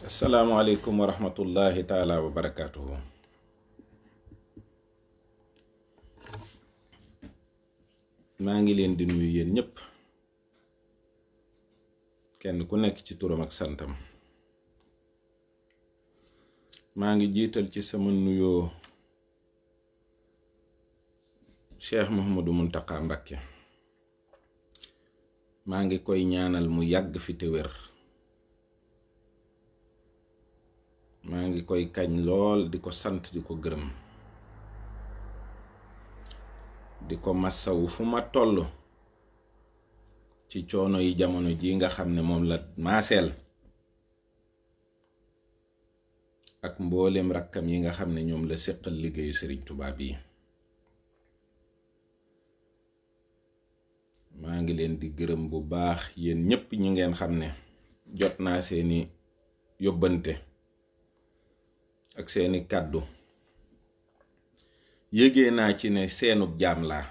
asalaamualeykum wa rahmatullahi taala wa barakaatuhu. maa ngi leen di nuyu yéen ñépp, kenn ku nekk ci turam ak santam. maa ngi jiital ci sama nuyoo Cheikh Mouhamadou Mountakha Mbacké. maa ngi koy ñaanal mu yàgg fi te wér. maa ngi koy kañ lool, di ko sant, di ko gërëm, di ko massawu fu ma toll ci coono yi jamono ji nga xam ne moom la maaseel, ak mboolem rakkam yi nga xam ne ñoom la séqal liggéeyu Sëriñ Tuubaa bi. maa ngi leen di gërëm bu baax yéen ñépp ñi ngeen xam ne jot naa seeni yóbbante ak seeni kàddu. yégee naa ci ne seenub jaam laa,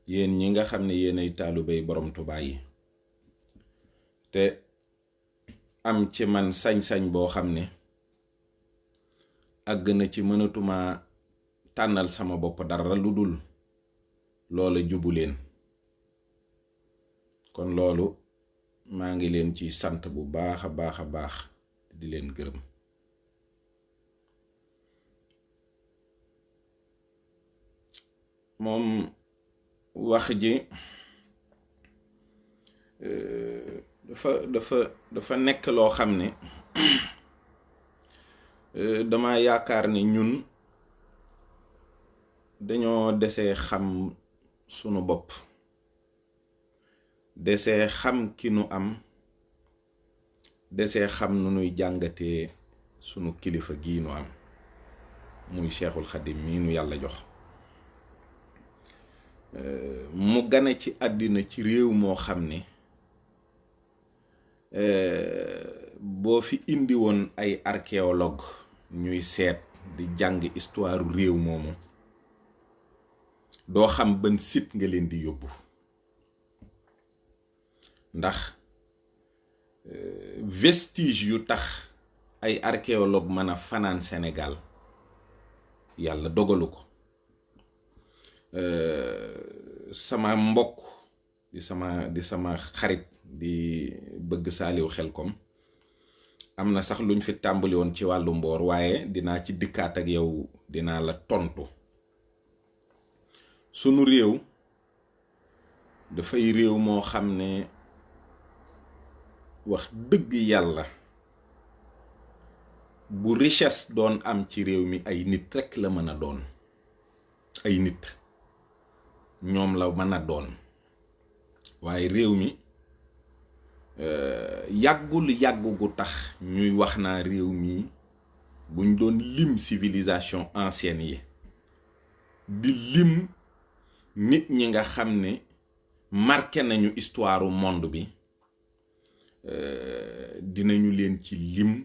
yéen ñi nga xam ne yéenay taalubéy borom Tuubaa yi, te am ci man sañ-sañ boo xam ne àgg na ci mënatuma tànnal sama bopp dara lu dul loola jubu leen. kon loolu maa ngi leen ci sant bu baax a baax a baax, di leen gërëm. moom wax ji dafa nekk loo xam ne dama yaakaar ni ñun dañoo desee xam sunu bopp, desee xam ki nu am, desee xam nu nuy jàngatee sunu kilifa gii nu am muy Cheikhul Khadim mii nu yàlla jox. mu gane ci àddina ci réew moo xam ne boo fi indi woon ay archéologue ñuy seet di jàng histoire réew moomu, doo xam ban site nga leen di yóbbu. ndax vestige yu tax ay archéologue mën a fanaan Sénégal yàlla dogalu ko. sama mbokk di sama xarit di bëgg Saaliw Xelkom am na sax luñ fi tàmbali woon ci wàllu mboor, waaye dinaa ci dikkaat ak yow, dinaa la tontu. sunu réew dafay réew moo xam ne wax dëgg yàlla bu richesse doon am ci réew mi ay nit rekk la mën a doon. ay nit ñoom la mën a doon, waaye réew mi yàggu gu tax ñuy wax naa réew mi buñ doon lim civilisation ancienne yi, di lim nit ñi nga xam ne marqué nañu histoire monde bi, dinañu leen ci lim.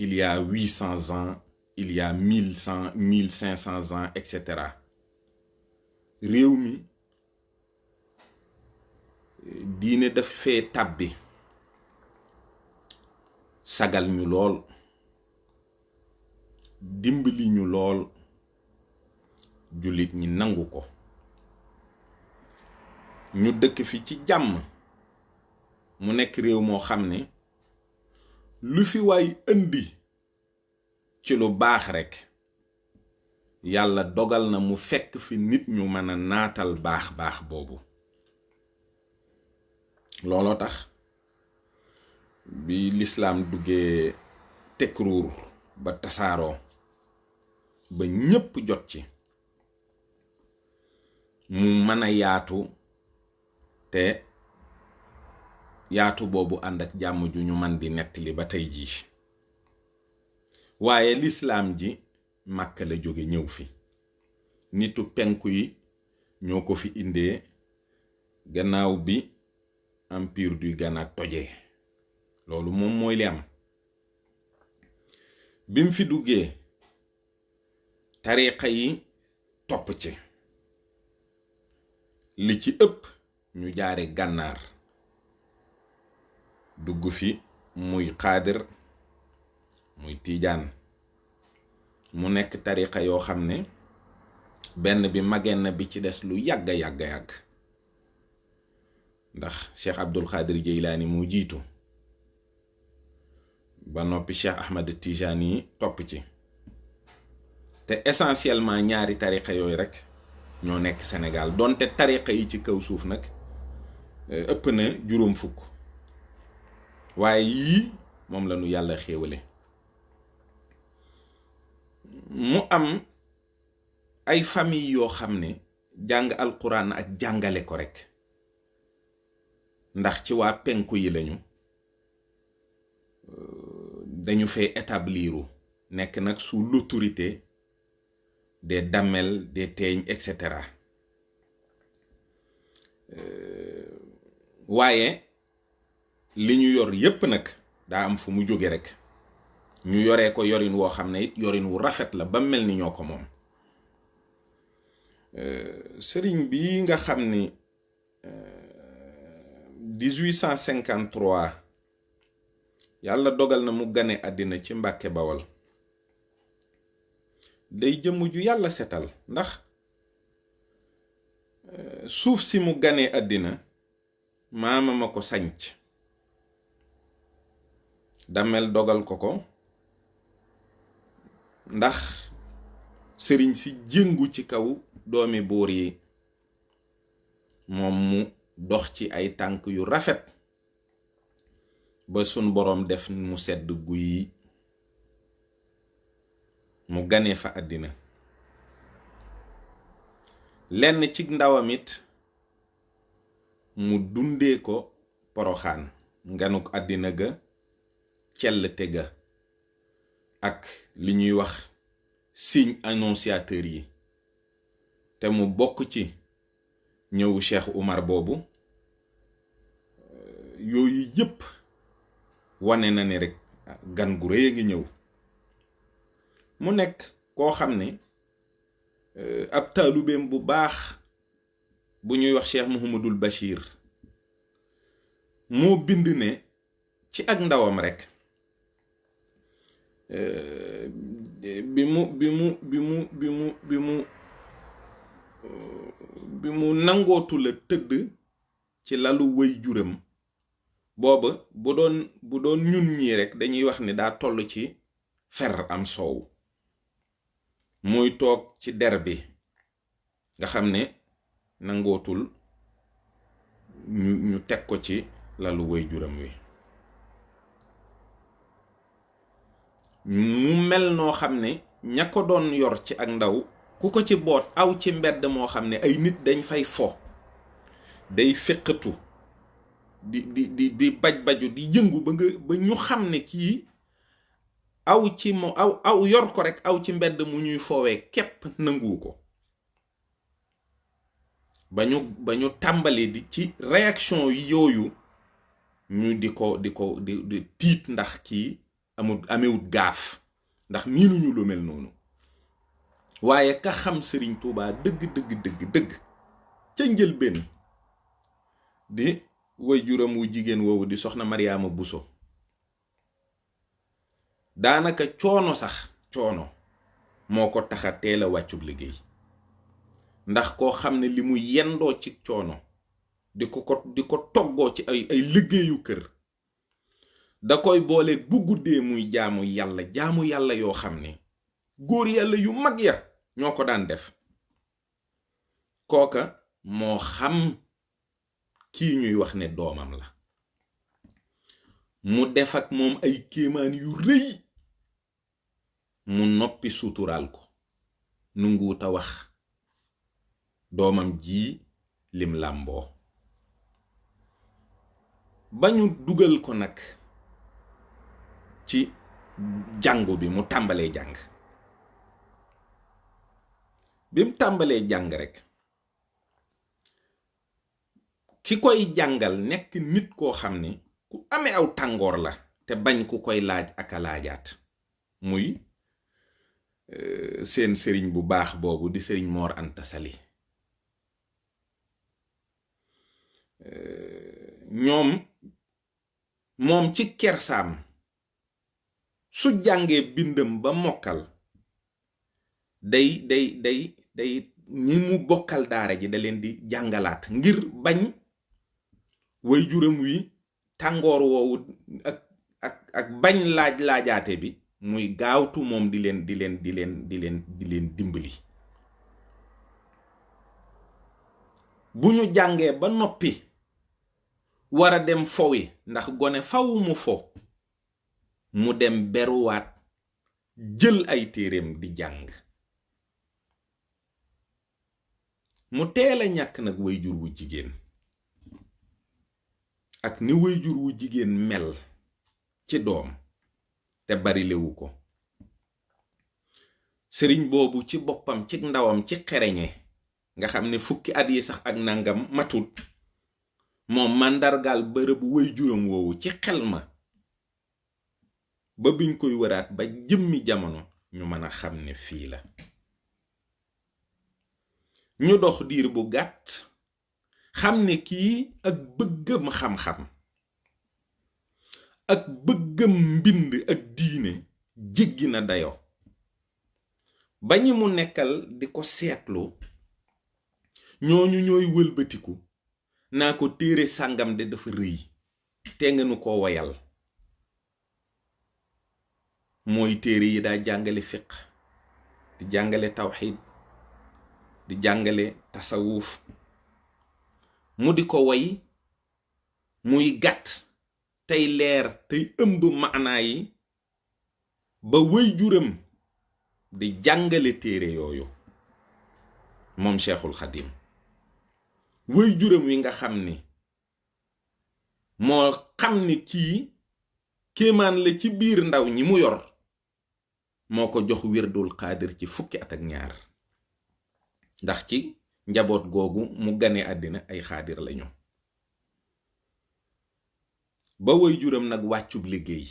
il y a 800 ans, il y a 1100, 1500 ans, etc. réew mi diine daf fee tàbbi sagal ñu lool, dimbali ñu lool, jullit ñi nangu ko, ñu dëkk fi ci jàmm. mu nekk réew moo xam ne lu fi waay indi ci lu baax rekk yàlla dogal na mu fekk fi nit ñu mën a naatal baax boobu. looloo tax bi lislaam duggee tekruur ba tasaaroo ba ñépp jot ci, mu mën a yaatu, te yaatu boobu ànd ak jàmm ju ñu man di nettali ba tey jii. waaye lislaam ji Màkka la jóge ñëw fi, nitu penku yi ñoo ko fi indee gannaaw bi empire du Ghana tojee. loolu moom mooy li am. bim fi duggee tariqa yi topp ci, li ci ëpp ñu jaare gànnaar dugg fi muy xaadir muy tiijaan mu nekk tariqa yoo xam ne benn bi mageen na bi ci des lu yàgga yàgga yàgg ndax Cheikh Abdul Xaadir Jeylaani mu jiitu ba noppi Cheikh Ahmad Tijaani yi topp ci te essentiellement ñaari tariqa yooyu rek ñoo nekk Sénégal donte tariqa yi ci kaw suuf nag ëpp na juróom fukk waaye yii moom la ñu yàlla xéewale mu am ay famille yoo xam ne jàng alquran ak jàngale ko rek ndax ci waa penku yi lañu dañu fee établiru nekk nag sous l'autorité des damel des teeñ etc. waaye li ñu yor yépp nag daa am fu mu jóge rek ñu yoree ko yorin woo xam ne it yorin wu rafet la ba mel ni ñoo ko moom sëriñ bi nga xam ni 1853 yàlla dogal na mu gane àddina ci Mbàkke Bawal day jëmm ju yàlla setal ndax suuf si mu ganee àddina maama ma ko sanc damel dogal ko ndax sëriñ si jëngu ci kaw doomi buur yi moom mu dox ci ay tànk yu rafet ba sun boroom def mu sedd guy mu ganee fa àddina lenn ci ndawam it mu dundee ko Poroxaan nganuk àddina ga cellte ga ak li ñuy wax signe annonciateur yi te mu bokk ci ñëwu Cheikh Oumar boobu yooyu yépp wane na ne rek gan gu rëy a ngi ñëw mu nekk koo xam ne ab taalubeem bu baax bu ñuy wax Cheikh Mouhamadul Bachir moo bind ne ci ak ndawam rek bi mu nangootu la tëdd ci lalu wëy juram booba bu doon ñun ñii rek dañuy wax ni daa toll ci fer am soow muy toog ci der bi nga xam ne nangootul ñu teg ko ci lalu wëy juram wi mu mel noo xam ne ña ko doon yor ci ak ndaw ku ko ci boot aw ci mbedd moo xam ne ay nit dañ fay fo day féqatu di baj-baju di yëngu ba ñu xam ne kii aw ci mo aw yor ko rek aw ci mbedd mu ñuy foowee képp nangu ko ba ñu tàmbali di ci réaction yooyu ñu di tiit ndax kii amewut gaaf ndax miinuñu lu mel noonu waaye ka xam Sëriñ Tuubaa dëgg ca njëlbéen di way juram wu jigéen woowu di soxna Mariama Buso daanaka coono moo ko taxa teel a wàccub liggéey ndax koo xam ne li mu yendoo ci coono di ko toggoo ci ay liggéeyu kër da koy boole bu guddee muy jaamu yàlla yoo xam ne góor yàlla yu mag ya ñoo ko daan def kooka moo xam kii ñuy wax ne doomam la mu def ak moom ay kéemaan yu rëy mu noppi suturaal ko nunguuta wax doomam ji lim làmboo ba ñu dugal ko nag ci jàngu bi mu tàmbalee jàng bi mu tàmbalee jàng rek ki koy jàngal nekk nit koo xam ne ku amee aw tàngoor la te bañ ku koy laaj ak a laajaat muy seen sëriñ bu baax boobu di sëriñ Mor Anta Sali ñoom moom ci kersaam su jàngee bindam ba mokkal day ñi mu bokkal daara ji da leen di jàngalaat ngir bañ way juram wi tàngoor woowu ak bañ laajaate bi muy gaawtu moom di leen dimbali. bu ñu jàngee ba noppi war a dem fowi ndax gone faw mu fo mu dem beruwaat jël ay téereem di jàng. mu teel a ñàkk nag wayjur wu jigéen ak ni wayjur wu jigéen mel ci doom te bari lewu ko. sëriñ boobu ci boppam ci ndawam ci xereñe nga xam ne fukki at yi sax ak nangam matut moom màndargaal bërëbu wayjuram woowu ci xel ma ba biñ koy wëraat ba jëmmi jamono ñu mën a xam ne fii la. ñu dox diir bu gàtt xam ne kii ak bëggam xam-xam ak bëggam mbind ak diine jéggi na dayo ba ñi mu nekkal di ko seetlu ñooñu ñooy wëlbatiku naa ko téere sàngam de dafa rëy te nga nu ko woyal. mooy téere yi daa jàngale fiq di jàngale tawxiid di jàngale tasawuf mu di ko woy muy gàtt tey leer tey ëmb maanaa yi ba way juram di jàngale téere yooyu moom Cheikhul Xadim. way juram wi nga xam ni moo xam ni kii kéemaan la ci biir ndaw ñi mu yor moo ko jox wirdul xaadir ci fukki at ak ñaar ndax ci njaboot googu mu gane àddina ay xaadir lañu. ba way juram nag wàccub liggéey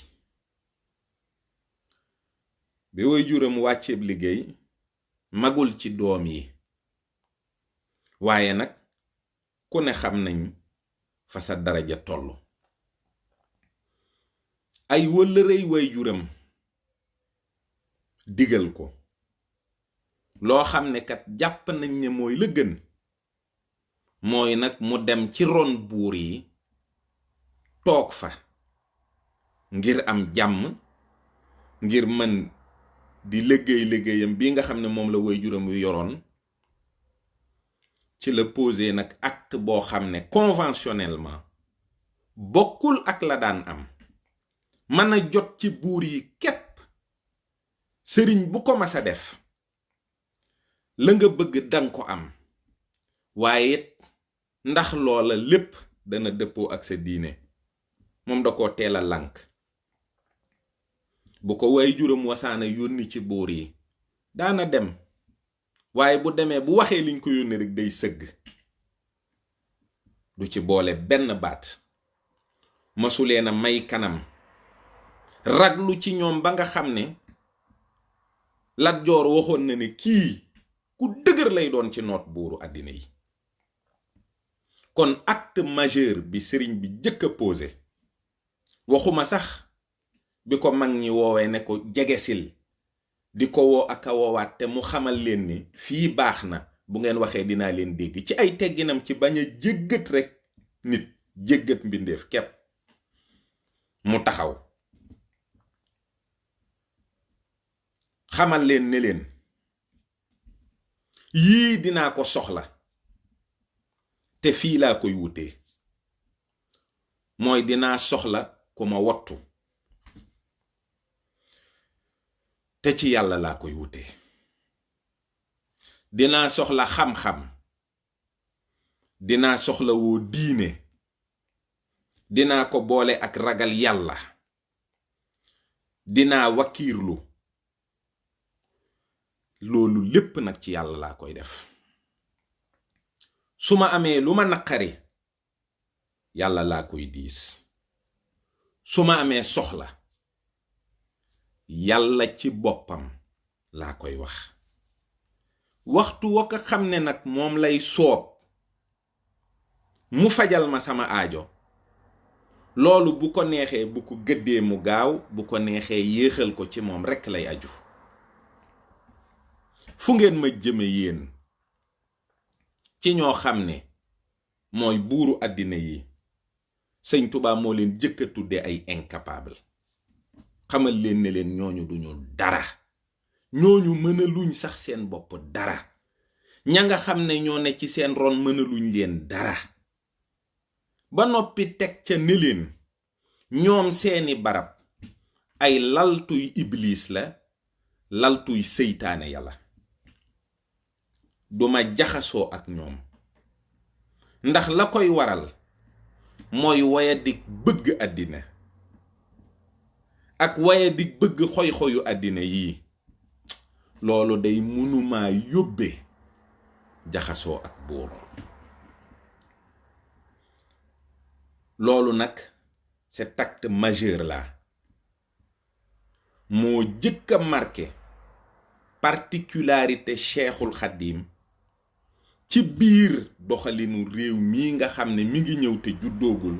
bi way juram wàcceeb liggéey magul ci doom yi waaye nag ku ne xam nañ fa sa daraja tollu. ay wëllërey way juram digal ko loo xam ne kat jàpp nañ ne mooy la gën mooy nag mu dem ci ron buur yi toog fa ngir am jàmm ngir mën di liggéeyam bi nga xam ne moom la way juram yu yoroon. ci la posé nag acte boo xam ne conventionnellement bokkul ak la daan am. mën a jot ci buur yi képp sëriñ bu ko mas a def la nga bëgg danga ko am waaye it ndax loola lépp dana dëppoo ak sa diine moom da koo teel a lànk. bu ko way juram wasaana yónni ci buur yi daana dem waaye bu demee bu waxee liñ ko yónni rek day sëgg du ci boole benn baat masuleen a may kanam raglu ci ñoom ba nga xam ne Lat Joor waxoon na ne kii ku dëgër lay doon ci noot buuru àddina yi. kon acte majeur bi sëriñ bi jëkk a posé waxuma sax bi ko mag ñi woowee ne ko jegesil di ko woo ak a woowaat te mu xamal leen ni fii baax na bu ngeen waxee dinaa leen dégg ci ay tegginam ci bañ a jéggat rek nit jéggat mbindeef kepp mu taxaw xamal leen ne leen yii dinaa ko soxla te fii laa koy wutee mooy dinaa soxla ku ma wottu te ci yàlla laa koy wutee dinaa soxla xam-xam dinaa soxla woo diine dinaa ko boole ak ragal yàlla dinaa wakiirlu loolu lépp nag ci yàlla laa koy def su ma amee lu ma naqari yàlla laa koy diis su ma amee soxla yàlla ci boppam laa koy wax waxtu wa ko xam ne nag moom lay soob mu fajal ma sama aajo loolu bu ko neexee bu ko gëddee mu gaaw, bu ko neexee yéexal ko, ci moom rekk lay aju. fu ngeen ma jëme yéen ci ñoo xam ne mooy buuru àddina yi, sëñ Tuubaa moo leen jëkk a tudde ay incapable, xamal leen ne leen ñooñu duñu dara, ñooñu mënaluñ sax seen bopp dara, ña nga xam ne ñoo ne ci seen ron mënaluñ leen dara. ba noppi teg ca ne leen ñoom seeni barab ay laltuy iblis la, laltuy seytaane yàlla. duma jaxasoo ak ñoom, ndax la koy waral mooy wayadik bëgg àddina ak wayadik bëgg xoy-xoyu àddina yii. loolu day mënumaa yóbbe jaxasoo ak buur. loolu nag cet acte majeur la moo jëkk a marqué particularité Cheikhul Khadim ci biir doxalinu réew mii nga xam ne mi ngi ñëw te juddoogul,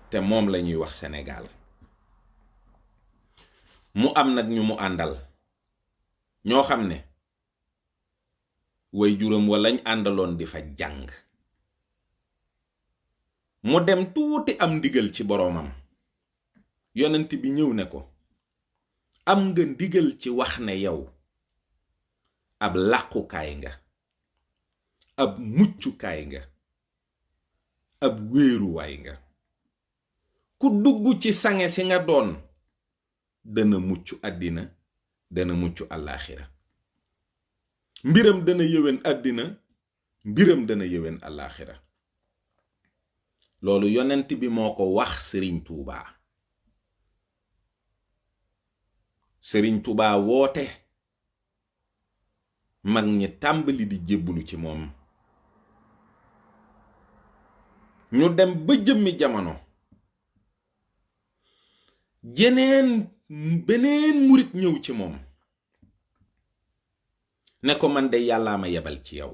te moom la ñuy wax Sénégal. mu am nag ñu mu àndal ñoo xam ne way juróom walañ àndaloon di fa jàng. mu dem tuuti am ndigal ci boroomam. yonent bi ñëw ne ko, am nga ndigal ci wax ne yow ab làqukaay nga, ab muccukaay nga, ab wéeruwaay nga. ku dugg ci sange si nga doon dana mucc àddina, dana mucc àllaaxira. mbiram dana yëwen àddina, mbiram dana yëwen àllaaxira. loolu yonent bi moo ko wax Sëriñ Tuubaa. Sëriñ Tuubaa woote, mag ñi tàmbali di jébbulu ci moom. ñu dem ba jëmmi jamono, beneen murit ñëw ci moom ne ko, man de yàllaa ma yebal ci yow,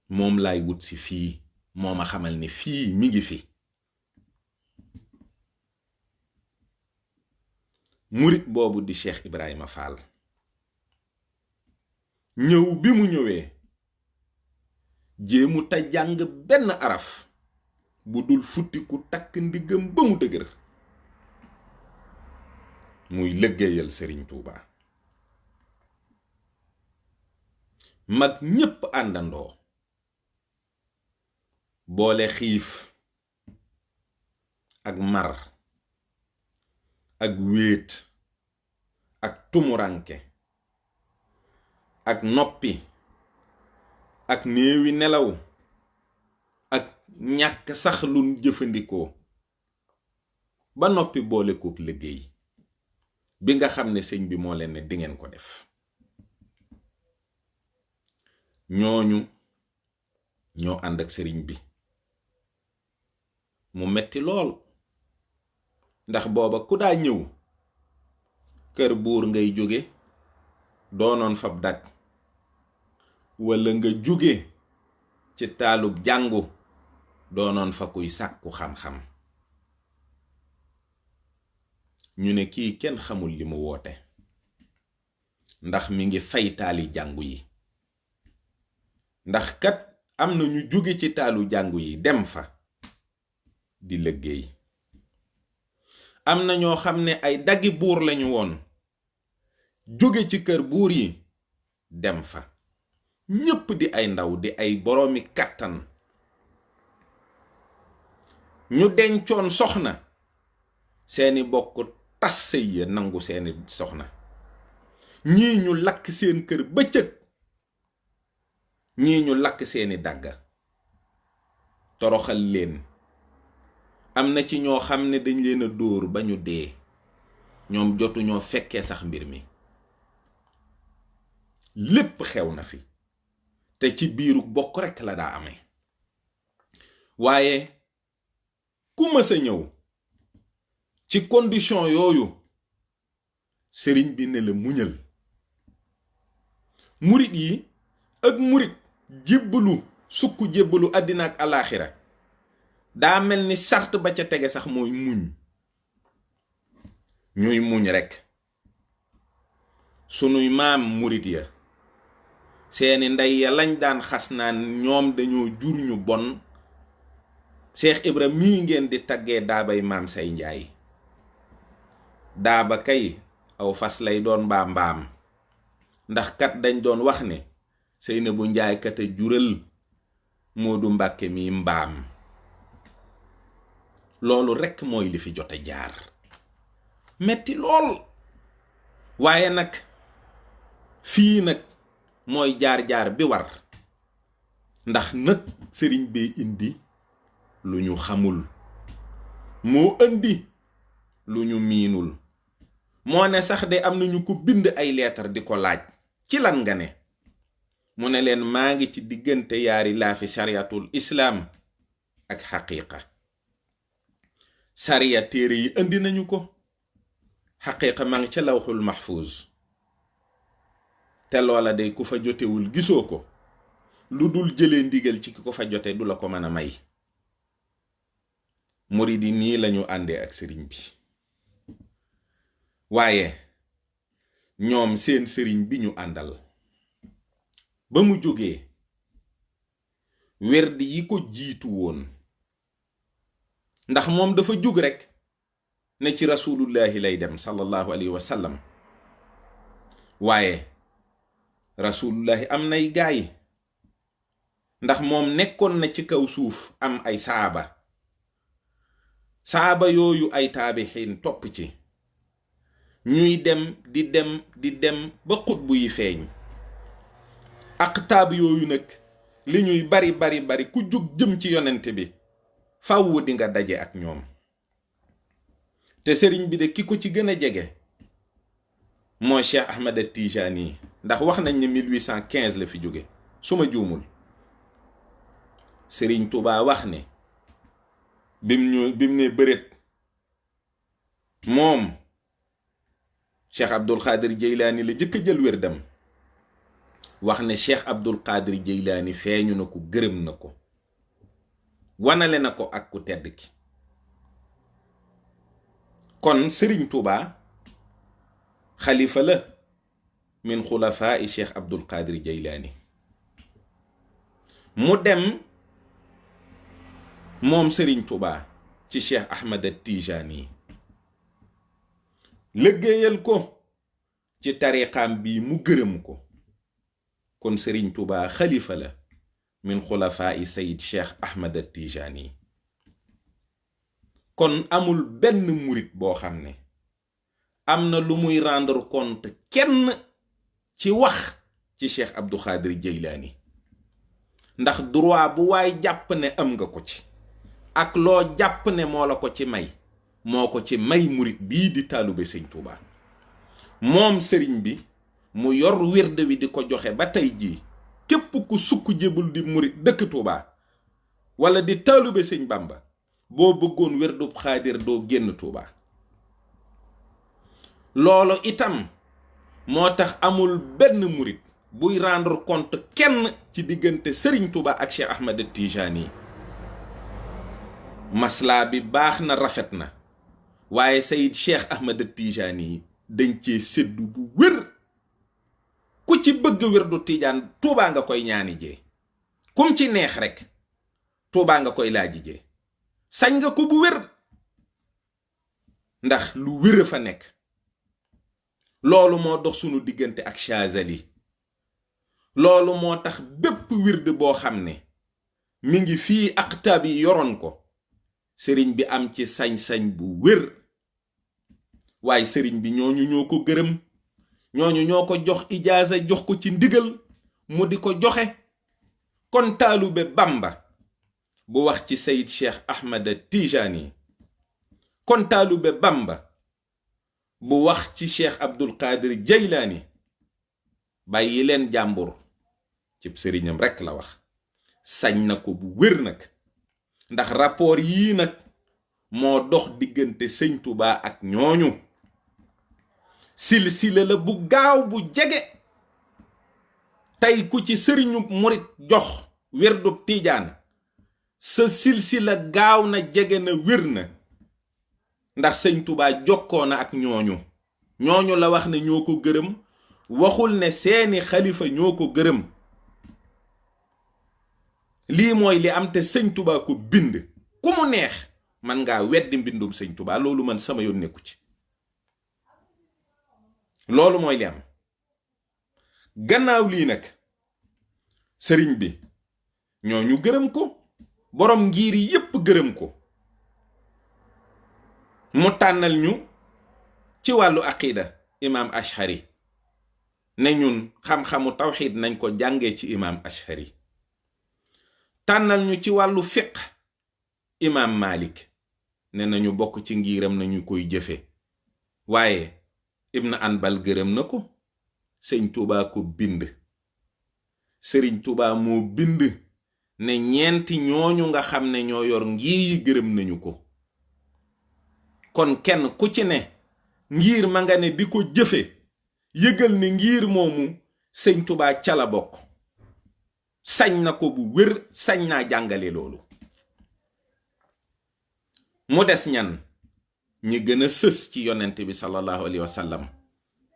moom laay wut si fii, moo ma xamal ni fii mi ngi fi. murit boobu di Cheikh Ibrahima Fall ñëw. bi mu ñëwee jéemu ta jàng benn araf bu dul futtiku takk ndiggam ba mu dëgër, muy liggéeyal Sëriñ Tuubaa. mag ñépp àndandoo boole xiif ak mar ak wéet ak tumuranke ak noppi ak néewi nelaw ak ñàkk sax luñ jëfandikoo, ba noppi boole kook liggéey bi nga xam ne sëñ bi moo leen ne dingeen ko def. ñooñu ñoo ànd ak sëriñ bi. mu metti lool, ndax booba ku daa ñëw kër buur ngay jóge doonoon fab dag, walla nga jóge ci taalub jàngu doonoon fa kuy sàkku xam-xam. ñu ne kii kenn xamul li mu woote, ndax mi ngi fay taali jàngu yi. ndax kat am na ñu jóge ci taalu jàngu yi dem fa di liggéey. am na ñoo xam ne ay daggi buur lañu woon, jóge ci kër buur yi dem fa. ñépp di ay ndaw, di ay boroomi kàttan. ñu dencoon soxna, seeni bokk tas sëy ya nangu seeni soxna. ñii ñu lakk seen kër bëccëg, ñii ñu lakk seeni dàgga, toroxal leen. am na ci ñoo xam ne dañ leen a dóor ba ñu dee, ñoom jotu ñoo fekkee sax mbir mi. lépp xew na fi, te ci biiru bokk rekk la daa amee. waaye ku mës a ñëw ci condition yooyu, sëriñ bi ne la muñal. murit yi ak murit jébbalu, sukk jébbalu àddina ak alaaxira, daa mel ni sart ba ca tege sax mooy muñ. ñuy muñ rekk. sunuy maam murit ya seeni ndey ya lañ daan xas naan ñoom dañoo jur ñu bon. Seex Ibra mii ngeen di taggee daabay maam say njaay. daaba kay aw fas lay doon mbaa mbaam, ndax kat dañ doon wax ne Seynabu Njaay kat a jural Moodu Mbàkke mi mbaam. loolu rekk mooy li fi jot a jaar, metti lool. waaye nag fii nag mooy jaar-jaar bi war, ndax nag sëriñ bee indi lu ñu xamul, moo indi lu ñu miinul. moo ne sax de am nañu ko bind ay leetar di ko laaj ci lan nga ne. mu ne leen maa ngi ci diggante yaari laafi sariyatul islaam ak xaqiiqa. sariya téere yi indi nañu ko, xaqiiqa maa ngi ca lawxul mahfuuz. te loola day ku fa jotewul gisoo ko, lu dul jëlee ndigal ci ki ko fa jote du la ko mën a may. murid yi nii lañu àndee ak sëriñ bi. waaye ñoom seen sëriñ bi ñu àndal ba mu jógee, werd yi ko jiitu woon, ndax moom dafa jóg rekk ne ci rasulullahi lay dem sallallahu alayhi wa sallam. waaye rasulullahi am nay gaay, ndax moom nekkoon na ci kaw suuf am ay saaba yooyu ay taabixiin topp ci, ñuy dem di dem ba xutbu yi feeñ. aqtaab yooyu nag li ñuy bari ku jug jëm ci yonent bi fàww di nga daje ak ñoom. te sëriñ bi de ki ko ci gën a jege mooy Cheikh Ahmed Tijani, ndax wax nañ ne 1815 la fi jóge su ma juumul. sëriñ Tuubaa wax ne bim ne bëreet moom Cheikh Abdul Qadir Jeylaani la jëkk a jël wérdam. wax ne Cheikh Abdul Qadir Jeylaani feeñu na ko, gërëm na ko, wanale na ko ak ku tedd ki. kon sëriñ Tuubaa xalifa la min xulafaa'i Cheikh Abdul Qadir Jeylaani. mu dem moom sëriñ Tuubaa ci Cheikh Ahmed Tijani, liggéeyal ko ci tariqaam bi mu gërëm ko. kon sëriñ Tuubaa xalifa la min xulafaa'i Sayid Cheikh Ahmed Tijani. kon amul benn murit boo xam ne am na lu muy rendre compte kenn ci wax ci Cheikh Abdou Khadir Jeylaani, ndax droit bu waay jàpp ne am nga ko ci ak loo jàpp ne moo la ko ci may, moo ko ci may murit bii di taalube sëñ Tuubaa. moom sëriñ bi mu yor wird wi di ko joxe ba tey jii. képp ku sukk jébul di murit dëkk Tuubaa wala di taalube sëñ Bàmba, boo bëggoon wirdub xaadir doo génn Tuubaa. loolu itam moo tax amul benn murit buy rendre compte kenn ci diggante sëriñ Tuubaa ak Cheikh Ahmed Tijani. maslaa bi baax na, rafet na, waaye Sayid Cheikh Ahmed Tijani dañ cee séddu bu wér. ku ci bëgg wirdu Tijaan Tuubaa nga koy ñaani jee, kum ci neex rekk Tuubaa nga koy laaji jee. sañ nga ko bu wér, ndax lu wér a fa nekk. loolu moo dox sunu diggante ak Chazali. loolu moo tax bépp wird boo xam ne mi ngi fii aqtaab yi yoroon ko, sëriñ bi am ci sañ-sañ bu wér. waaye sëriñ bi ñooñu ñoo ko gërëm, ñooñu ñoo ko jox ijaaza, jox ko ci ndigal mu di ko joxe. kon taalube Bamba bu wax ci Sayid Cheikh Ahmed Tijani, kon taalube Bamba bu wax ci Cheikh Abdul Qadir Jeylaani, bàyyi leen jàmbur, ci sëriñam rekk la wax. sañ na ko bu wér nag, ndax rapport yii nag moo dox diggante sëñ Tuubaa ak ñooñu. silsila la bu gaaw bu jege. tey ku ci sëriñu murit jox wirdub Tijaan, sa silsila gaaw na, jege na, wér na, ndax sëñ Tuubaa jokkoo na ak ñooñu la wax ne ñoo ko gërëm, waxul ne seeni xalifa ñoo ko gërëm. lii mooy li am te sëñ Tuubaa ko bind. ku mu neex man ngaa weddi mbindum sëñ Tuubaa, loolu man sama yoon nekku ci. loolu mooy li am. gannaaw lii nag sëriñ bi ñooñu gërëm ko, borom ngir yépp gërëm ko, mu tànnal ñu ci wàllu aqida imaam Ashari ne ñun xam-xamu tawxiid nañ ko jàngee ci imaam Ashari. tànnal ñu ci wàllu fiq imaam Malik ne nañu bokk ci ngiram nañu koy jëfe. waaye Ibn Anbal gërëm na ko. sëñ Tuubaa ko bind. sëriñ Tuubaa moo bind ne ñeenti ñooñu nga xam ne ñoo yor ngir yi gërëm nañu ko. kon kenn ku ci ne ngir ma nga ne di ko jëfe, yëgal ne ngir moomu sëñ Tuubaa ca la bokk. sañ na ko bu wér, sañ naa jàngale loolu. mu des ñan ñi gën a sës ci yonent bi sallallahu alayhi wa sallam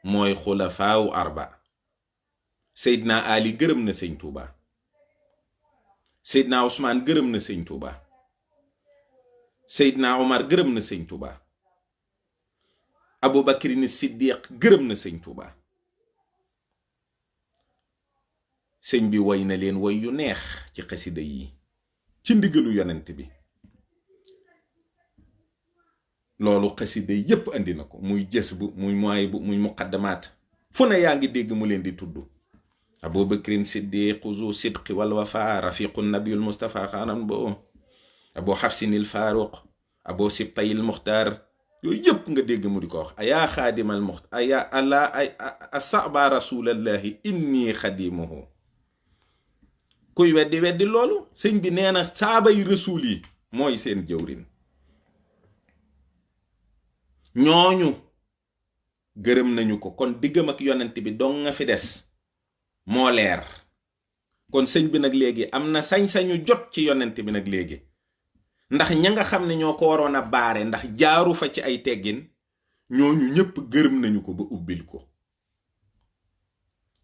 mooy xulafaawu arba. Seydina Ali gërëm na sëñ Tuubaa. Seydina Usmaan gërëm na sëñ Tuubaa. Seydina Omar gërëm na sëñ Tuubaa. Abu Bakrin Siddiq gërëm na sëñ Tuubaa. sëñ bi woy na leen woy yu neex ci xasida yi ci ndigalu yonent bi. loolu xasida yépp andi na ko, muy jës bu, muy mooy bu, muy muqaddamaat, fu ne yaa ngi dégg mu leen di tudd. Abu Bakrin Siddiq zu sidqi wal wafa, rafiqu nabiyul Mustafa xaanam bo, Abu Xafsinil Faaruq, Abu Sibtayil Muxtaar, yooyu yépp nga dégg mu di ko wax. ayaa xaadimal muxtaar, ayaa allah ay asaba rasulallahi inni xadimuhu. kuy weddi loolu. sëñ bi nee na saabay rasuul yi mooy seen jëwrin. ñooñu gërëm nañu ko. kon diggam ak yonent bi dong nga fi des, moo leer. kon sëñ bi nag léegi am na sañ-sañu jot ci yonent bi nag léegi, ndax ña nga xam ne ñoo ko waroon a baare ndax jaaru fa ci ay teggin, ñooñu ñépp gërëm nañu ko ba ubbil ko.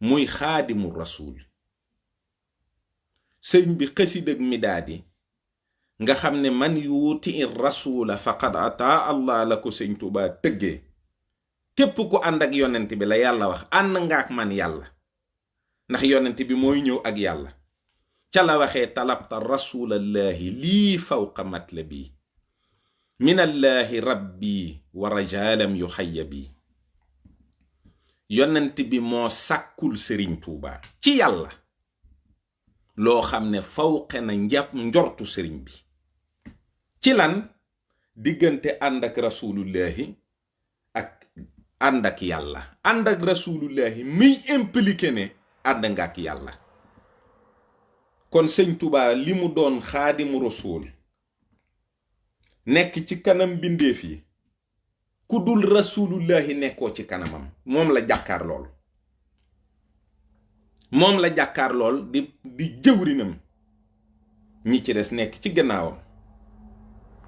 muy xaadimu rasuul. sëñ bi xësid ak midaadi nga xam ne man yuuti rasula faqad ata allah la ko sëñ Tuubaa tëggee. képp ku ànd ak yonent bi la yàlla wax ànd nga ak man yàlla, ndax yonent bi mooy ñëw ak yàlla. ca la waxee talabta rasulallahi lii fawqa matlabi minallahi rabbi wa rajalam yu xayya bi. yonent bi moo sàkkul sëriñ Tuubaa ci yàlla loo xam ne fawqe na njortu sëriñ bi. ci lan? diggante ànd ak rasulullahi ak ànd ak yàlla. ànd ak rasulullahi muy impliqué ne ànd nga ak yàlla. kon sëñ Tuubaa li mu doon xaadimu rasul nekk ci kanam bindeef yi, ku dul rasulullahi nekkoo ci kanamam. moom la jàkkaar lool. moom la jàkkaar lool di jëwrinam. ñi ci des nekk ci gannaawam,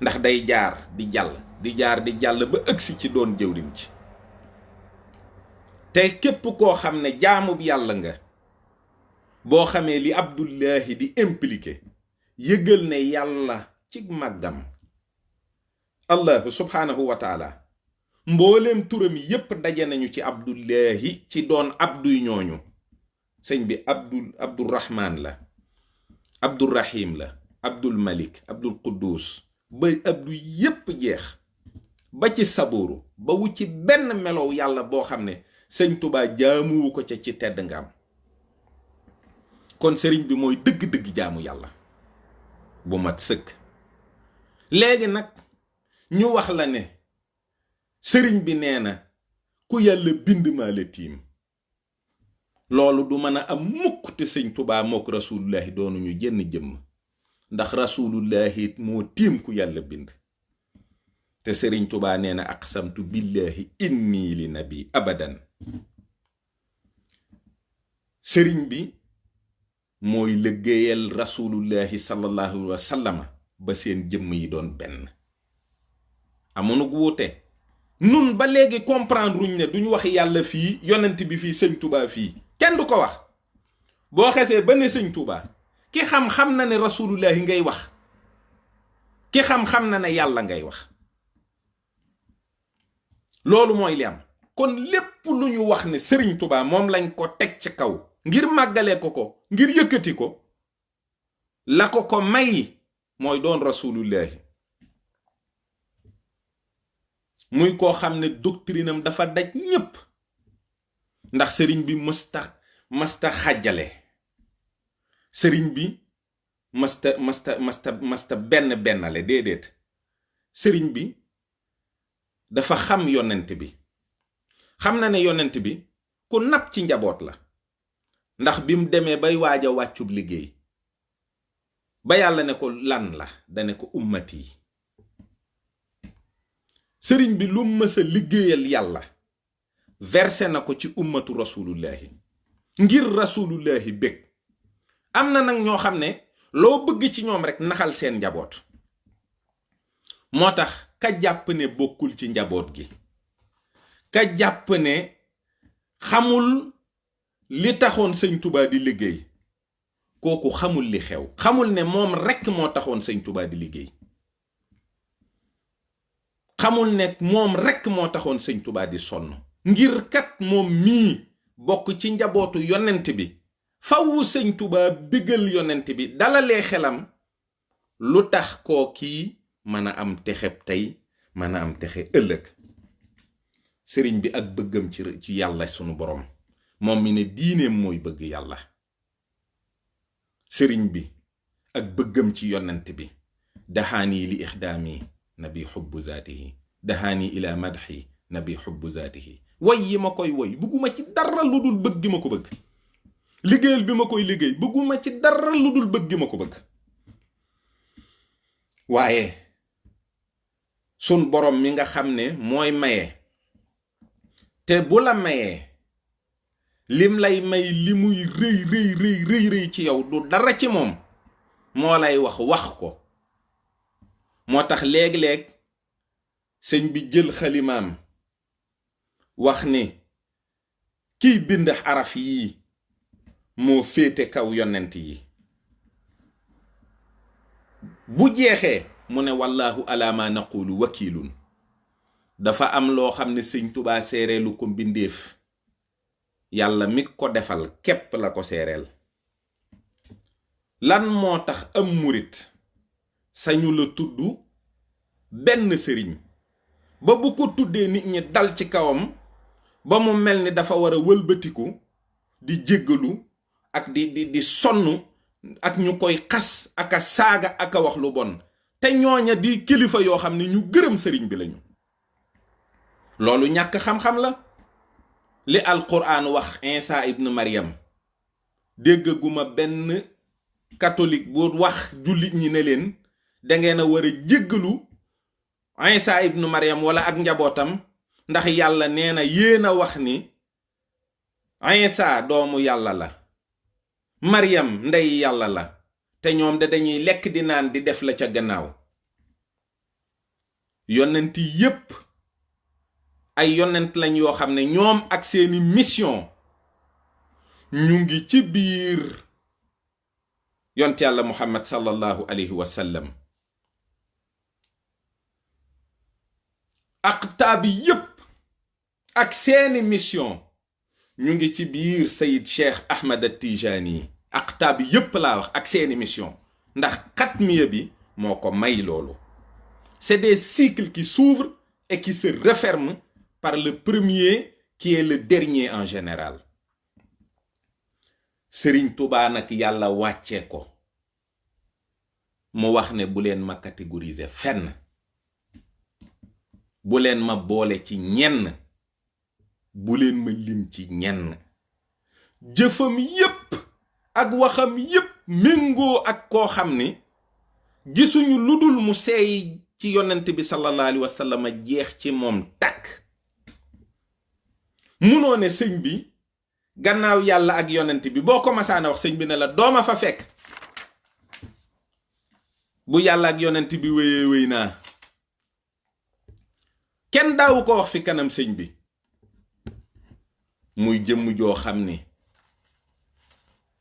ndax day jaar di jàll ba ëgsi ci doon jëwrin ci. te képp koo xam ne jaamub yàlla nga, boo xamee li Abdullahi di impliqué, yëgal ne yàlla ci màggam allahu subhanahu wa taala mbooleem turam yépp daje nañu ci Abdullahi ci doon abduy ñooñu. sëñ bi abdurrahman la, abdurrahim la, abdul malik, abdul quddus, ba abdu yépp jeex ba ci sabooru, ba wu ci benn melow yàlla boo xam ne sëñ Tuubaa jaamuwu ko ca ci tedd nga am. kon sëriñ bi mooy dëgg-dëgg jaamu yàlla bu mat sëkk. léegi nag ñu wax la ne sëriñ bi nee na ku yàlla bind maa la tiim. loolu du mën a am mukk te sëñ Tuubaa mook rasulullahi doonuñu jenn jëmm, ndax rasulullahi moo tiim ku yàlla bind. te sëriñ Tuubaa nee na aqsamtu billahi inni li nabi abadan. sëriñ bi mooy liggéeyal rasulullahi sallallahu alayhi wa sallam ba seen jëmm yi doon benn. amoon ak wuute nun ba léegi comprendre ruñ ne duñu wax yàlla fii yonent bi fii sëñ Touba fii kenn du ko wax. boo xesee ba ne sëñ Touba ki xam-xam na ne rasulullahi ngay wax, ki xam-xam na ne yàlla ngay wax. loolu mooy li am. kon lépp lu ñu wax ne sëriñ Touba moom lañ ko teg ci kaw ngir màggalee ko ngir yëkkati ko, la ko may mooy doon rasulullahi. muy koo xam ne doctrinam dafa daj ñépp, ndax sëriñ bi masta xàjjale, sëriñ bi masta bennale déedéet. sëriñ bi dafa xam yonent bi, xam na ne yonent bi ku napp ci njaboot la, ndax bi mu demee bay waaj a wàccub liggéey ba yàlla ne ko lan la, dane ko ummati. sëriñ bi lu mës a liggéeyal yàlla versé na ko ci ummatu rasulullahi ngir rasulullahi bég. am na nag ñoo xam ne loo bëgg ci ñoom rek naxal seen njaboot, moo tax ka jàpp ne bokkul ci njaboot gi, ka jàpp ne xamul li taxoon sëñ Touba di liggéey, kooku xamul li xew, xamul ne moom rekk moo taxoon sëñ Touba di liggéey, xamul ne moom rekk moo taxoon sëñ Touba di sonn. ngir kat moom mii bokk ci njabootu yonent bi, fawu sëñ Touba bégal yonent bi, dalalee xelam lu tax koo kii mën a am texeb tey, mën a am texe ëllëg. sëriñ bi ak bëggam ci yàlla sunu borom, moom mi ne diineem mooy bëgg yàlla. sëriñ bi ak bëggam ci yonent bi, daxaani li ixdaami nabi xubbu zaatihi, daxaani ila madxi nabi xubbu zaatihi. way yi ma koy woy bëgguma ci dara lu dul bëgg gi ma ko bëgg, liggéeyal bi ma koy liggéey bëgguma ci dara lu dul bëgg gi ma ko bëgg. waaye sun borom mi nga xam ne mooy maye, te bu la mayee lim lay may li muy rëy ci yow du dara ci moom, moo lay wax ko. moo tax léeg-léeg sëñ bi jël xalimaam wax ni kiy bind araf yii moo féete kaw yonent yi. bu jeexee mu ne wallahu ala ma naqulu wakilun. dafa am loo xam ne sëñ Touba seereelu ko mbindéef, yàlla mi ko defal képp la ko seereel. lan moo tax am murit sañu la tudd benn sëriñ ba bu ko tuddee nit ñi dal ci kawam ba mu mel ni dafa war a wëlbatiku di jéggalu ak di sonn ak ñu koy xas ak a saaga ak a wax lu bon, te ñooña di kilifa yoo xam ne ñu gërëm sëriñ bi lañu. loolu ñàkk xam-xam la. li alquran wax Isa ibn Maryam, déggaguma benn catholique bu wax jullit ñi ne leen dangeen a war a jéggalu Isa ibn Maryam wala ak njabootam, ndax yàlla nee na yéen a wax ni Isa doomu yàlla la, Maryam ndey yàlla la, te ñoom dañuy lekk di naan di def la ca gannaaw. yonent yépp ay yonent lañ yoo xam ne ñoom ak seeni mission ñu ngi ci biir yonent yàlla Muhammad sallallahu alayhi wa sallam. aqtaabi yépp ak seeni mission ñu ngi ci biir Sayid Cheikh Ahmad At-Tijani. aqtaabi yépp laa wax ak seeni mission, ndax xatmiya bi moo ko may loolu. c'est des cycles qui s'ouvrent et qui se referment par le premier qui est le dernier en général. Sëriñ Tuubaa nag yàlla wàcce ko mu wax ne bu leen ma catégoriser fenn, bu leen ma boole ci ñenn, bu leen ma lim ci ñenn. jëfam yépp ak waxam yépp méngoo ak koo xam ne gisuñu lu dul mu seey ci yonent bi sallallahu alayhi wa sallam jeex ci moom takk. munoo ne sëñ bi gannaaw yàlla ak yonent bi boo ko masaana wax sëñ bi ne la dooma fa fekk bu yàlla ak yonent bi wéyee wéy naa. kenn daawu ko wax fi kanam sëñ bi muy jëmm joo xam ni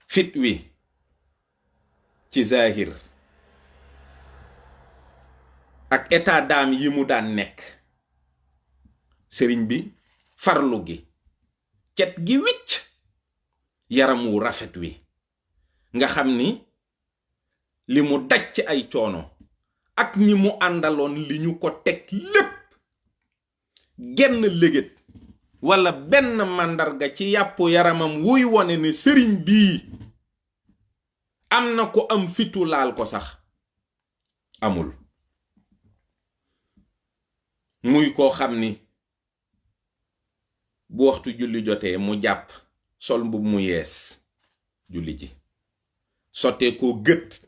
fit wi ci zahir ak état d'âme yi mu daan nekk sëriñ bi farlu gi cet gi wicc yaram wu rafet wi nga xam ni li mu daj ci ay coono ak ñi mu àndaloon li ñu ko teg lépp genn légét walla benn màndarga ci yàppu yaramam wuy wone ne sëriñ bii am na ko am fitu laal ko sax amul. muy koo xam ni bu waxtu julli jotee mu jàpp sol mbub mu yees julli ji sottee koo gët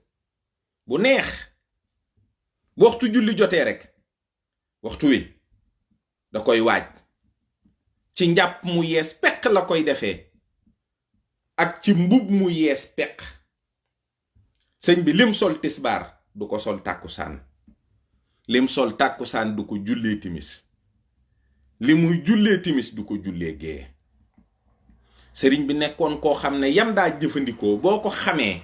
bu neex bu waxtu julli jotee rekk waxtu wi da koy waaj ci njàpp mu yees peq la koy defee ak ci mbub mu yees peq. sëñ bi lim sol tisbaar du ko sol tàkkusaan lim sol tàkkusaan du ko jullee timis li muy jullee timis du ko jullee gee. sëriñ bi nekkoon koo xam ne yam daa jëfandikoo boo ko xamee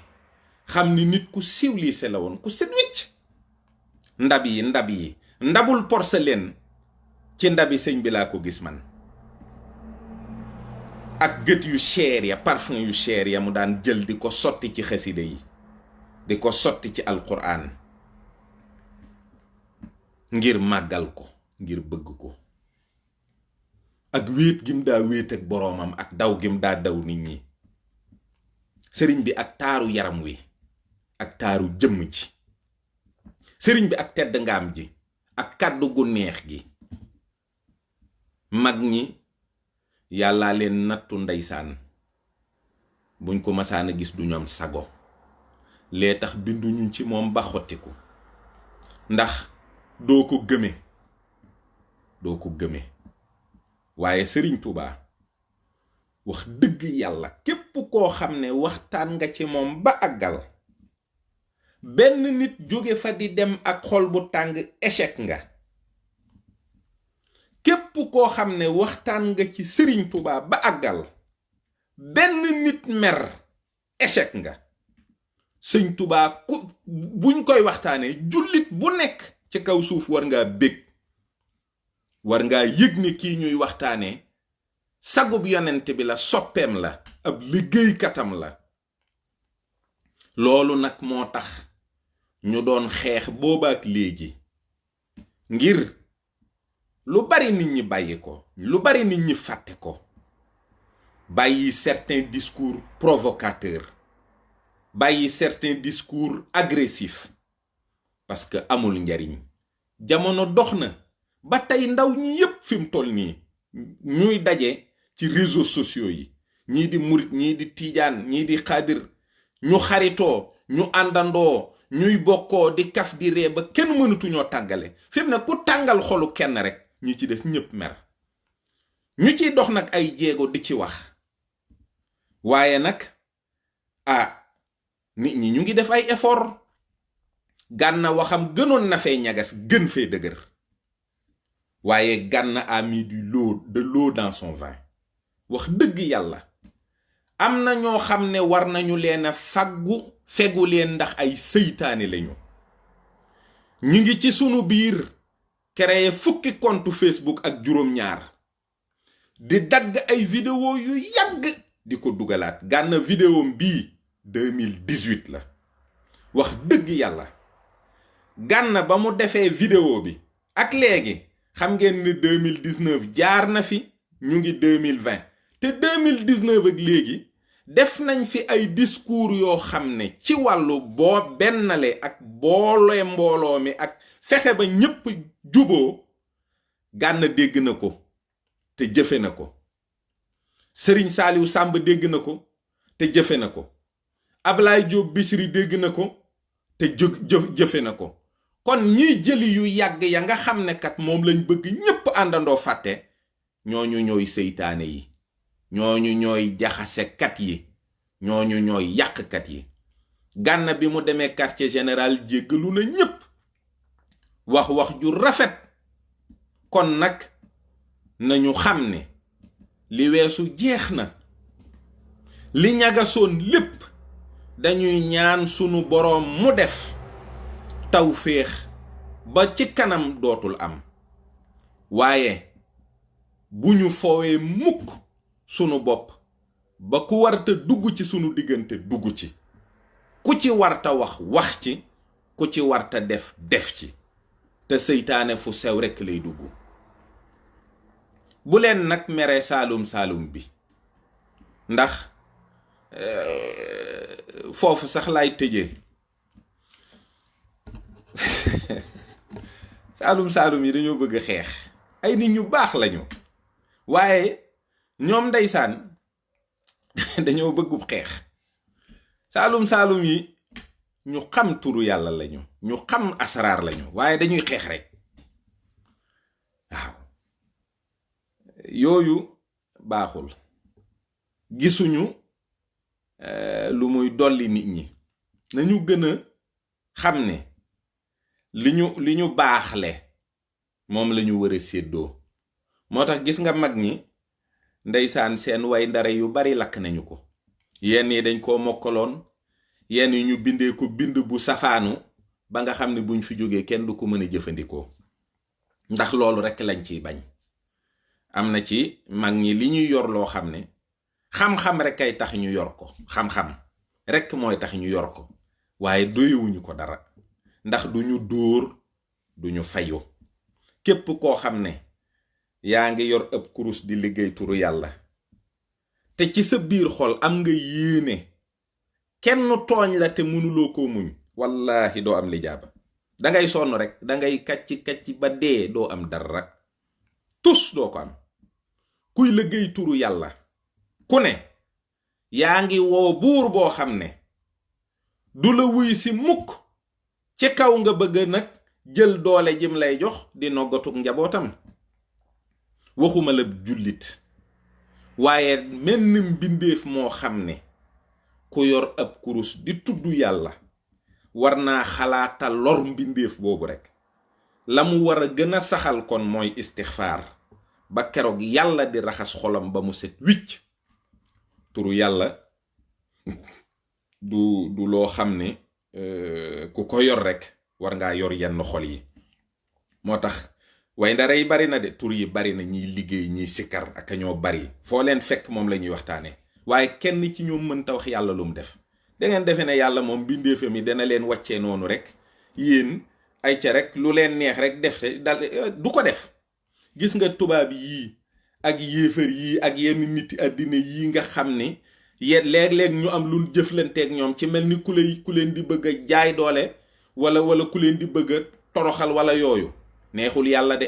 xam ni nit ku civilisé la woon ku set wicc. ndab yi ndabul porcelaine ci ndabi sëñ bi laa ko gis man ak gët yu cher ya parfum yu cher ya mu daan jël di ko sotti ci xasida yi di ko sotti ci alquran ngir màggal ko ngir bëgg ko ak wéet gim daa wéet ak boroomam ak daw gim daa daw nit ñi. sëriñ bi ak taaru yaram wi ak taaru jëmm ji sëriñ bi ak tedd ngaam ji ak kàddu gu neex gi. mag ñi yàllaa leen nattu ndeysaan buñ ko masaana gis du ñoom sago lee tax binduñu ci moom ba xottiku ndax doo ko gëme waaye sëriñ Tuubaa wax dëgg yàlla képp koo xam ne waxtaan nga ci moom ba àggal benn nit jóge fa di dem ak xol bu tàng échec nga. képp koo xam ne waxtaan nga ci sëriñ Tuubaa ba àggal benn nit mer échec nga. sëñ Tuubaa buñ koy waxtaanee jullit bu nekk ci kaw suuf war ngaa bég war ngaa yëg ni kii ñuy waxtaanee sagub yonent bi la soppeem la ab liggéeykatam la. loolu nag moo tax ñu doon xeex boobaak léegi ngir lu bari nit ñi bàyyi ko lu bari nit ñi fàtte ko bàyyi certains discours provocateurs bàyyi certains discours agressifs parce que amul njariñ. jamono dox na ba tey ndaw ñi yépp fi mu toll nii ñuy daje ci réseaux sociaux yi ñii di murit ñii di tiijaan ñii di xaadir ñu xaritoo ñu àndandoo ñuy bokkoo di kaf di ree ba kenn mënatuñoo tàggale fi mu ne ku tàngal xolu kenn rek ñi ci des ñépp mer. ñu ciy dox nag ay jéego di ci wax waaye nag nit ñi ñu ngi def ay effort. Gana waxam gënoon na fee ñagas gën fee dëgër waaye Gana a mis de l'eau dans son vin. wax dëgg yàlla am na ñoo xam ne war nañu leen a fegu leen ndax ay seytaane lañu. ñu ngi ci sunu biir créer fukki compte Facebook ak juróom-ñaar di dagg ay vidéo yu yàgg di ko dugalaat. Gana vidéo bii 2018 la. wax dëgg yàlla Gana ba mu defee vidéo bi ak léegi xam ngeen ni 2019 jaar na fi ñu ngi 2020 te 2019 ak léegi def nañ fi ay discours yoo xam ne ci wàllu boo bennale ak boole mbooloo mi ak fexe ba ñépp juboo Gana dégg na ko te jëfe na ko. Serigne Saliou Samb dégg na ko te jëfe na ko. Ablaye Diop Bichri dégg na ko te jëfe na ko. kon ñiy jëli yu yàgg ya nga xam ne kat moom lañ bëgg ñépp àndandoo fàtte ñooñu ñooy seytaane yi ñooñu ñooy jaxasekat yi, ñooñu ñooy yàqkat yi. Gana bi mu demee quartier général jéggalu na ñépp, wax ju rafet. kon nag nañu xam ne li weesu jeex na. li ñagasoon lépp dañuy ñaan sunu boroom mu def tawféex ba ci kanam dootul am. waaye bu ñu foowee mukk sunu bopp ba ku warta dugg ci sunu diggante dugg ci, ku ci warta wax ci, ku ci warta def ci. te seytaane fu sew rekk lay dugg. bu leen nag mere saalum bi, ndax foofu sax laay tëjee. saalum yi dañoo bëgg xeex, ay nit ñu baax lañu, waaye ñoom ndeysaan dañoo bëggub xeex. saalum yi ñu xam turu yàlla lañu, ñu xam asraar lañu, waaye dañuy xeex rek. waaw yooyu baaxul. gisuñu lu muy dolli nit ñi. nañu gën a xam ne li ñu baaxle moom lañu war a séddoo. moo tax gis nga mag ñi ndeysaan seen way ndare yu bari lakk nañu ko. yenn yi dañ koo mokkaloon, yenn yi ñu bindee ko bind bu safaanu ba nga xam ne buñ fi jógee kenn du ko mën a jëfandikoo, ndax loolu rekk lañ ciy bañ. am na ci mag ñi li ñuy yor loo xam ne xam-xam rekk ay tax ñu yor ko, xam-xam rekk mooy tax ñu yor ko, waaye doyewuñu ko dara, ndax duñu dóor duñu fayu. képp koo xam ne yaa ngi yor ëpp kurus di liggéey turu yàlla te ci sa biir xol am nga yéene kenn tooñ la te mënuloo koo muñ, wallaahi doo am lijaaba. dangay sonn rek, dangay kacci ba dee, doo am dara, tus doo ko am. kuy liggéey turu yàlla ku ne yaa ngi woo buur boo xam ne du la wuy si mukk, ci kaw nga bëgg nag jël doole jim lay jox di noggatuk njabootam. waxuma la jullit, waaye menn mbindeef moo xam ne ku yor ab kurus di tudd yàlla war naa xalaata lor mbindeef boobu rekk. la mu war a gën a saxal kon mooy istixfaar ba keroog yàlla di raxas xolam ba mu set wicc. turu yàlla du loo xam ne ku ko yor rekk war ngaa yor yenn xol yi. moo tax way ndare yi bari na de, tur yi bari na, ñiy liggéey ñiy sikkar ak ñoo bari, foo leen fekk moom la ñuy waxtaane, waaye kenn ci ñoom mënta wax yàlla lu mu def. dangeen defe ne yàlla moom bindeefam yi dana leen wàccee noonu rek, yéen ay ca rek lu leen neex rek def te dal, du ko def. gis nga tubaab yii ak yéefar yii ak yenn niti àddina yii nga xam ne léeg-léeg ñu am lu jëflanteeg ñoom ci mel ni ku leen di bëgg a jaay doole wala ku leen di bëgg a toroxal wala yooyu. neexul yàlla de.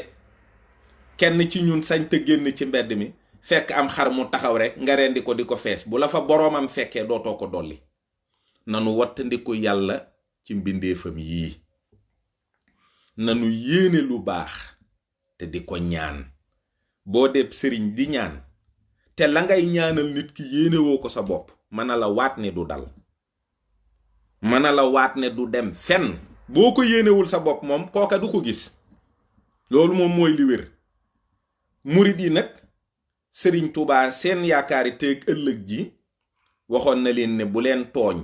kenn ci ñun sañ te génn ci mbedd mi fekk am xar mu taxaw rek nga rendi ko di ko fees, bu la fa boroomam fekkee dootoo ko dolli. nanu wattandiku yàlla ci mbindeefam yii, nanu yéene lu baax te di ko ñaan. boo deb sëriñ di ñaan te la ngay ñaanal nit ki yéene woo ko sa bopp, mën na la waat ne du dal, mën na la waat ne du dem fenn. boo ko yéenewul sa bopp moom kooka du ko gis. loolu moom mooy li wér. murid yi nag sëriñ Tuubaa seen yaakaari teeg ëllëg ji waxoon na leen ne bu leen tooñ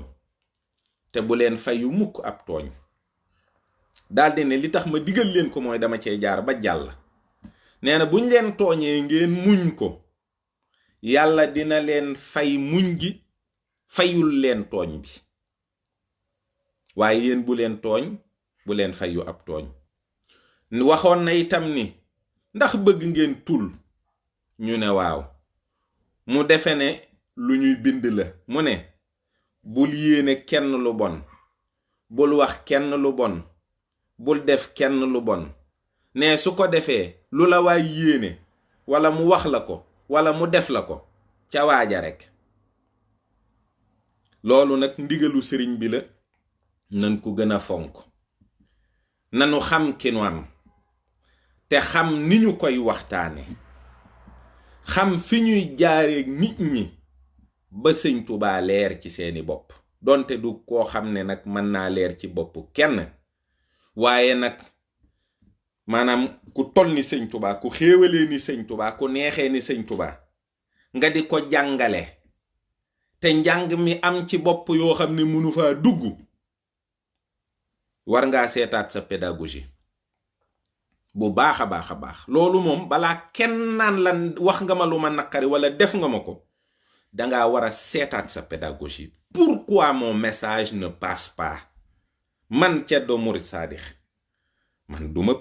te bu leen fayu mukk ab tooñ. daldi ne li tax ma digal leen ko mooy dama cee jaar ba jàll. nee na buñ leen tooñee ngeen muñ ko, yàlla dina leen fay muñ gi, fayul leen tooñ bi. waaye yéen bu leen tooñ, bu leen fayu ab tooñ. waxoon na itam ni ndax bëgg ngeen tul, ñu ne waaw. mu defe ne lu ñuy bind la. mu ne bul yéene kenn lu bon, bul wax kenn lu bon, bul def kenn lu bon. ne su ko defee lu la waay yéene wala mu wax la ko wala mu def la ko ca waaja rekk. loolu nag ndigalu sëriñ bi la, nan ko gën a fonk. nanu xam ki nu am te xam ni ñu koy waxtaane, xam fi ñuy jaareeg nit ñi ba sëñ Tuubaa leer ci seeni bopp, donte du koo xam ne nag mën naa leer ci bopp kenn, waaye nag maanaam ku tol ni sëñ Tuubaa, ku xéewalee ni sëñ Tuubaa, ku neexee ni sëñ Tuubaa, nga di ko jàngale te njàng mi am ci bopp yoo xam ne mënu faa dugg, war ngaa seetaat sa pédagogie bu baax a baax a baax. loolu moom balaa kenn naan la wax nga ma lu ma naqari wala def nga ma ko, dangaa war a seetaat sa pédagogie. Pourquoi mon message ne passe pas? Man Ceddo Murid Saadix, man du ma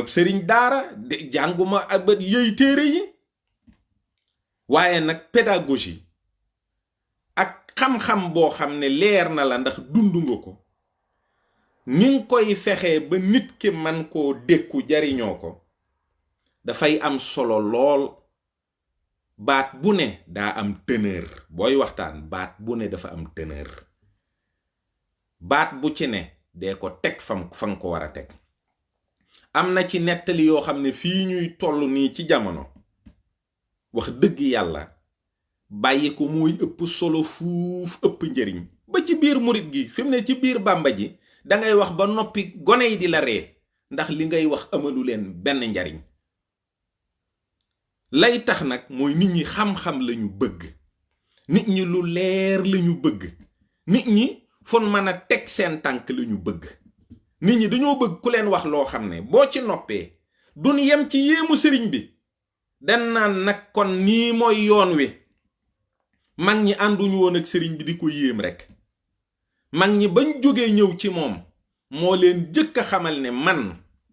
sëriñ daara de jànguma ba yëy téere yi, waaye nag pédagogie ak xam-xam boo xam ne leer na la ndax dund nga ko, ni nga koy fexee ba nit ki man koo dékku jariñoo ko, dafay am solo lool. baat bu ne daa am teneur. booy waxtaan baat bu ne dafa am teneur. baat bu ci ne dee ko teg fa nga ko war a teg. am na ci nettali yoo xam ne fii ñuy toll nii ci jamono, wax dëgg yàlla bàyyi ko mooy ëpp solo fuuf, ëpp njëriñ. ba ci biir murit gi fi mu ne ci biir bàmba ji dangay wax ba noppi gone yi di la ree, ndax li ngay wax amalu leen benn njariñ. lay tax nag mooy nit ñi xam-xam lañu bëgg, nit ñi lu leer lañu bëgg, nit ñi fon mën a teg seen tànk lañu bëgg. nit ñi dañoo bëgg ku leen wax loo xam ne boo ci noppee duñ yem ci yéemu sëriñ bi, dan naan nag kon nii mooy yoon wi. mag ñi ànduñu woon ak sëriñ bi di ko yéem rekk. mag ñi bañ jógee ñëw ci moom moo leen jëkk a xamal ne man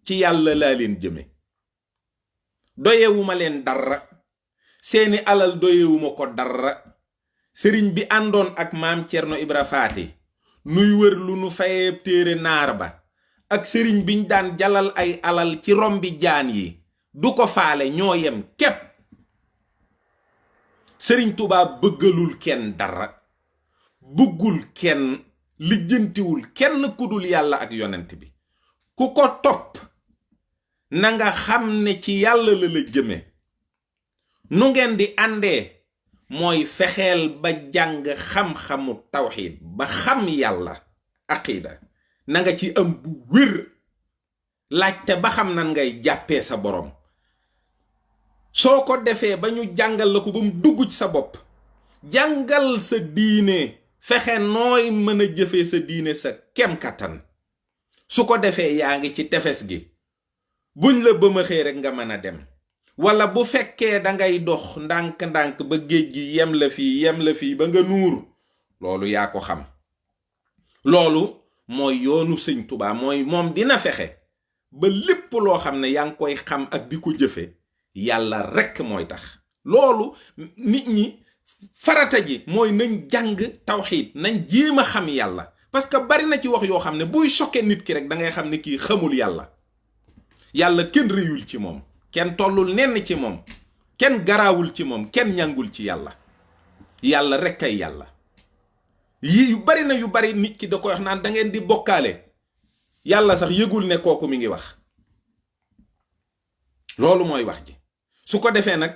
ci yàlla laa leen jëme, doyewuma leen dara, seeni alal doyewuma ko dara. sëriñ bi àndoon ak maam Cerno Ibra Faati nuy wër lu nu fayee téere naar ba, ak sëriñ biñ daan jalal ay alal ci rombi jaan yi, du ko faale, ñoo yem képp. sëriñ Tuubaa bëggalul kenn dara, bëggul kenn, lijjantiwul kenn kudul yàlla ak yonent bi. ku ko topp na nga xam ne ci yàlla la jëme. nu ngeen di àndee mooy fexeel ba jàng xam-xamu tawxiid ba xam yàlla, aqida na nga ci am bu wér, laajte ba xam nan ngay jàppee sa borom. soo ko defee ba ñu jàngal la ko ba mu dugg ci sa bopp, jàngal sa diine, fexe nooy mën a jëfee sa diine sa kem kattan. su ko defee yaa ngi ci tefes gi, buñ la bëmaxee rek nga mën a dem. wala bu fekkee dangay dox ndànk-ndànk ba géej gi yem la fii ba nga nuur, loolu yaa ko xam. loolu mooy yoonu sëñ Tuubaa, mooy moom dina fexe ba lépp loo xam ne yaa ngi koy xam ak di ko jëfe, yàlla rekk mooy tax. loolu nit ñi farata ji mooy nañ jàng tawxiid, nañ jéem a xam yàlla, parce que bari na ci wax yoo xam ne buy choqué nit ki rek dangay xam ne kii xamul yàlla. yàlla kenn réyul ci moom, kenn tollul nenn ci moom, kenn garaawul ci moom, kenn ñàngul ci yàlla. yàlla rekk ay yàlla. yii yu bari na yu bari nit ki da koy wax naan da ngeen di bokkaale, yàlla sax yëgul ne kooku mi ngi wax. loolu mooy wax ji. su ko defee nag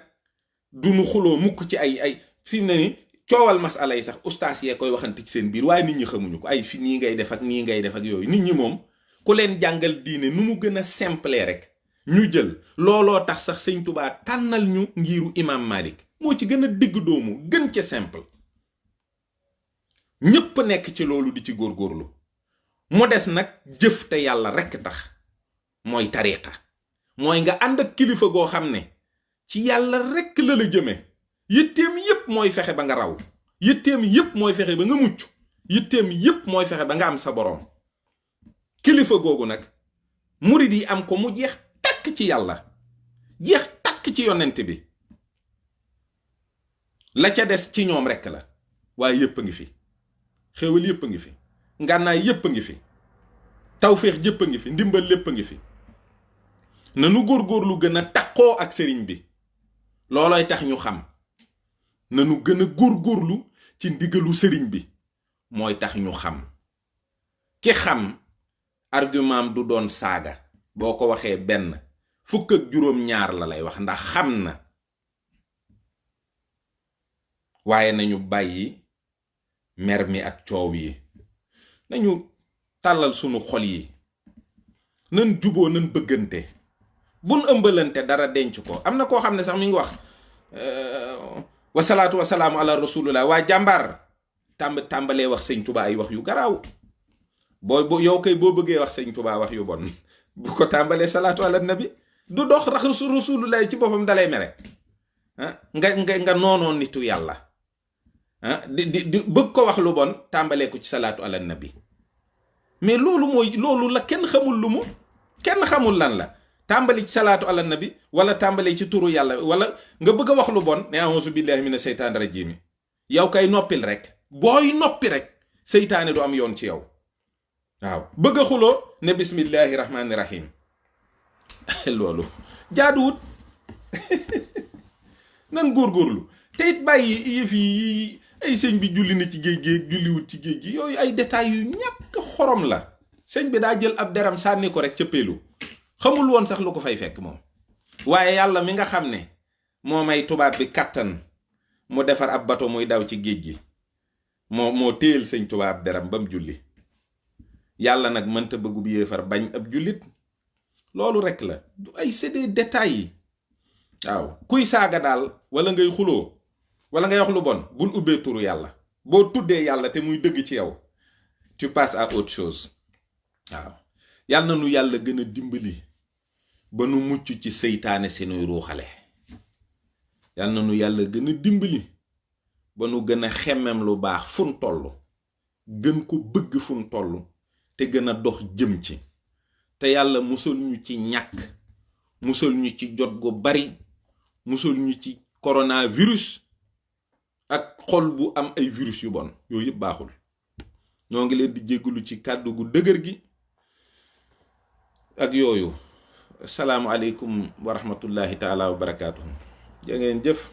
du nu xuloo mukk ci ay fi mu ne ni coowal masala yi sax ustaas yee koy waxante ci seen biir, waaye nit ñi xamuñu ko. ay fi nii ngay def ak nii ngay def ak yooyu. nit ñi moom ku leen jàngal diine nu mu gën a simple rek ñu jël. looloo tax sax sëñ Tuubaa tànnal ñu ngiru imam Malik, moo ci gën a digg doomu, gën ca simple. ñépp nekk ci loolu di ci góorgóorlu. mu des nag jëf te yàlla rekk tax, mooy tariqa. mooy nga ànd ak kilifa goo xam ne ci yàlla rekk la la jëme. yitteem yépp mooy fexe ba nga raw, yitteem yépp mooy fexe ba nga mucc, yitteem yépp mooy fexe ba nga am sa boroom. kilifa googu nag murid yi am ko mu jeex takk ci yàlla, jeex takk ci yonent bi. la ca des ci ñoom rekk la, waaye yépp a ngi fi. xéwal yépp a ngi fi, ngànnaay yépp a ngi fi, tawféex jépp a ngi fi, ndimbal lépp a ngi fi. nanu góorgóorlu gën a takkoo ak sëriñ bi, loolooy tax ñu xam. nanu gën a góorgóorlu ci ndigalu sëriñ bi, mooy tax ñu xam. ki xam argument du doon saaga, boo ko waxee benn fukk ak juróom-ñaar la lay wax ndax xam na. waaye nañu bàyyi mer mi ak coow yi, nañu tàllal sunu xol yi, nan juboo nan bëggante, bun ëmbalante dara denc ko. am na koo xam ne sax mi ngi wax wasalaatu wasalaamu ala rasulillah, waa jàmbaar tàmbalee wax sëñ Tuubaa ay wax yu garaaw. boo yow kay boo bëggee wax sëñ Tuubaa wax yu bon bu ko tàmbalee salaatu ala nabi du dox rax rasulullah ci boppam dalay mere. nga noonoo nitu yàlla di bëgg ko wax lu bon tàmbalee ko ci salaatu ala nabi. mais loolu la kenn xamul lu mu, kenn xamul lan la. tàmbali ci salaatu ala nabi wala tàmbali ci turu yàlla, wala nga bëgg a wax lu bon ne a'uuzu billahi mina seytaani rajiim. yow kay noppil rek, booy noppi rek seytaane du am yoon ci yow. waaw bëgg a xuloo ne bismillahi rahmaani rahim loolu jaaduwut. nan góorgóorlu te it bàyyi yëf yi ay sëñ bi julli na ci géej géej julliwut ci géej gi, yooyu ay détails yu ñàkk xorom la. sëñ bi daa jël ab deram sànni ko rek ca péelu, xamul woon sax lu ko fay fekk moom. waaye yàlla mi nga xam ne moo may tubaab bi kattan mu defar ab bato muy daw ci géej gi, moo téyel sëñ tubaab ab deram ba mu julli. yàlla nag mënta bëggub yéefar bañ ab jullit, loolu rek la. du ay c'est des détails yi. waaw kuy saaga daal wala ngay xuloo wala ngay wax lu bon bul ubbee turu yàlla. boo tuddee yàlla te muy dëgg ci yow tu passes à autre chose. waaw yàlla na nu yàlla gën a dimbali ba nu mucc ci seytaane si nuy ruuxale. yàlla na nu yàlla gën a dimbali ba nu gën a xemmem lu baax fun toll, gën ko bëgg fun toll, te gën a dox jëm ci. te yàlla musal ñu ci ñàkk, musal ñu ci jot gu bari, musal ñu ci coronavirus ak xol bu am ay virus yu bon. yooyu yëpp baaxul. ñoo ngi leen di jéggalu ci kàddu gu dëgër gi ak yooyu. asalaamu aleykum wa rahmatullahi taala wa barakaatuhu. ja ngeen jëf.